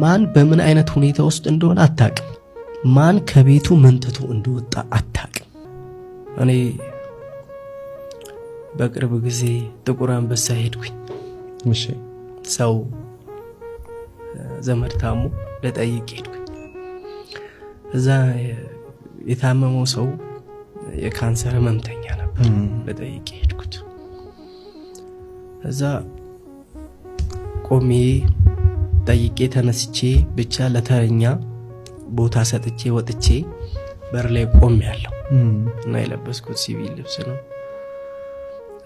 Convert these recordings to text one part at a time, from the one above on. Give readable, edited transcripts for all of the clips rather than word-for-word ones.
ማን በምን አይነት ሁኔታ ውስጥ እንደሆነ አታቅም። ማን ከቤቱ ምን ትቶ እንደወጣ አታቅም። እኔ በቅርብ ጊዜ ጥቁር አንበሳ ሄድኩኝ። ሰው ዘመድ ታሞ ልጠይቅ ሄድኩኝ። እዛ የታመመው ሰው የካንሰር ህመምተኛ ነበር። ልጠይቅ ሄድኩት። እዛ ቆሜ ጠይቄ ተነስቼ ብቻ ለተረኛ ቦታ ሰጥቼ ወጥቼ በር ላይ ቆሜ ያለው እና የለበስኩት ሲቪል ልብስ ነው።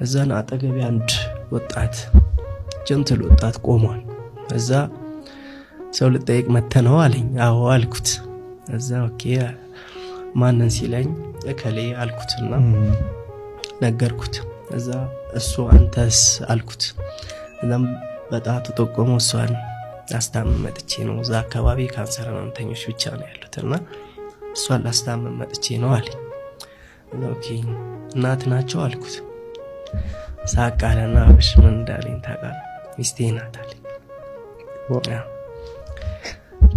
እዛን አጠገቤ አንድ ወጣት፣ gentle ወጣት ቆሟል። እዛ ሰው ልጠይቅ መተህ ነው አለኝ። አዎ አልኩት። እዛ okay ማንን ሲለኝ እከሌ አልኩትና ነገርኩት። እዛ እሱ አንተስ አልኩት። እዛም በጣቱ ጠቆመው፣ እሷን ላስታምም መጥቼ ነው፣ እዛ አካባቢ ካንሰር ህመምተኞች ብቻ ነው ያሉት እና እሷን ላስታምም መጥቼ ነው አለኝ። Okay እናት ናቸው አልኩት። ሳቅ አለና አብሽ ምን እንዳለኝ ታውቃለህ? ሚስቴ ናት አለኝ።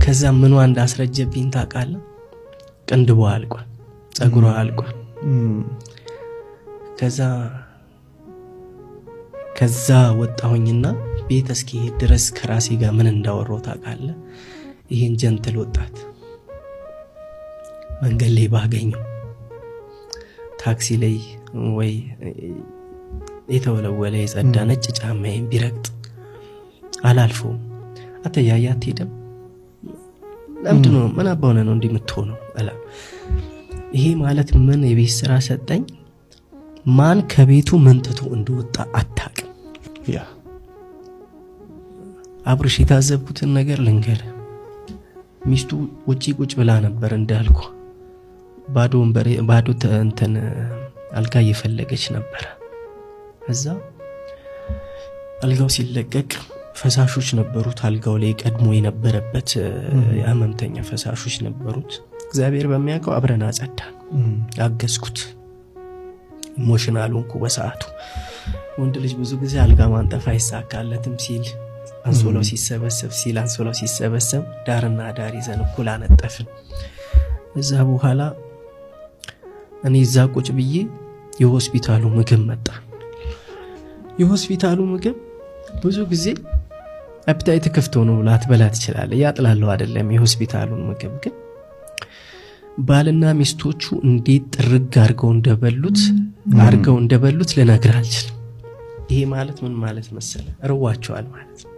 ከዛ ምኗ እንዳስረጀብኝ ታውቃለህ? ቅንድቧ አልቋል፣ ጸጉሯ አልቋል። ከዛ ወጣሁኝና ቤት እስኪሄድ ድረስ ከራሴ ጋር ምን እንዳወራው ታውቃለህ? ይሄን gentle ወጣት መንገድ ላይ ባገኘው፣ ታክሲ ላይ ወይ የተወለወለ የጸዳ ነጭ ጫማዬን ቢረግጥ አላልፈውም። አተያያ አትሄድም። ለምንድን ነው፣ ምን አባሆነ ነው እንዲህ የምትሆነው? እላ ይሄ ማለት ምን የቤት ስራ ሰጠኝ? ማን ከቤቱ ምን ትቶ እንደወጣ አታውቅም። አብርሽ፣ የታዘብኩትን ነገር ልንገር። ሚስቱ ውጪ ቁጭ ብላ ነበር እንዳልኩ፣ ባዶ ወንበር፣ ባዶ እንትን አልጋ እየፈለገች ነበረ። እዛ አልጋው ሲለቀቅ ፈሳሾች ነበሩት። አልጋው ላይ ቀድሞ የነበረበት የህመምተኛ ፈሳሾች ነበሩት። እግዚአብሔር በሚያውቀው አብረን አጸዳን፣ አገዝኩት። Emotional ሆንኩ በሰዓቱ። ወንድ ልጅ ብዙ ጊዜ አልጋ ማንጠፍ አይሳካለትም ሲል አንሶላው ሲሰበሰብ ሲል አንሶላው ሲሰበሰብ ዳርና ዳር ይዘን እኩል አነጠፍን። እዛ በኋላ እኔ እዛ ቁጭ ብዬ የሆስፒታሉ ምግብ መጣ። የሆስፒታሉ ምግብ ብዙ ጊዜ appetite ክፍት ሆኖ ላትበላ ትችላለህ። ያጥላለሁ አይደለም፣ የሆስፒታሉን ምግብ ግን ባልና ሚስቶቹ እንዴት ጥርግ አድርገው እንደበሉት ልነግርህ አልችልም። ይሄ ማለት ምን ማለት መሰለ? ርቧቸዋል ማለት ነው።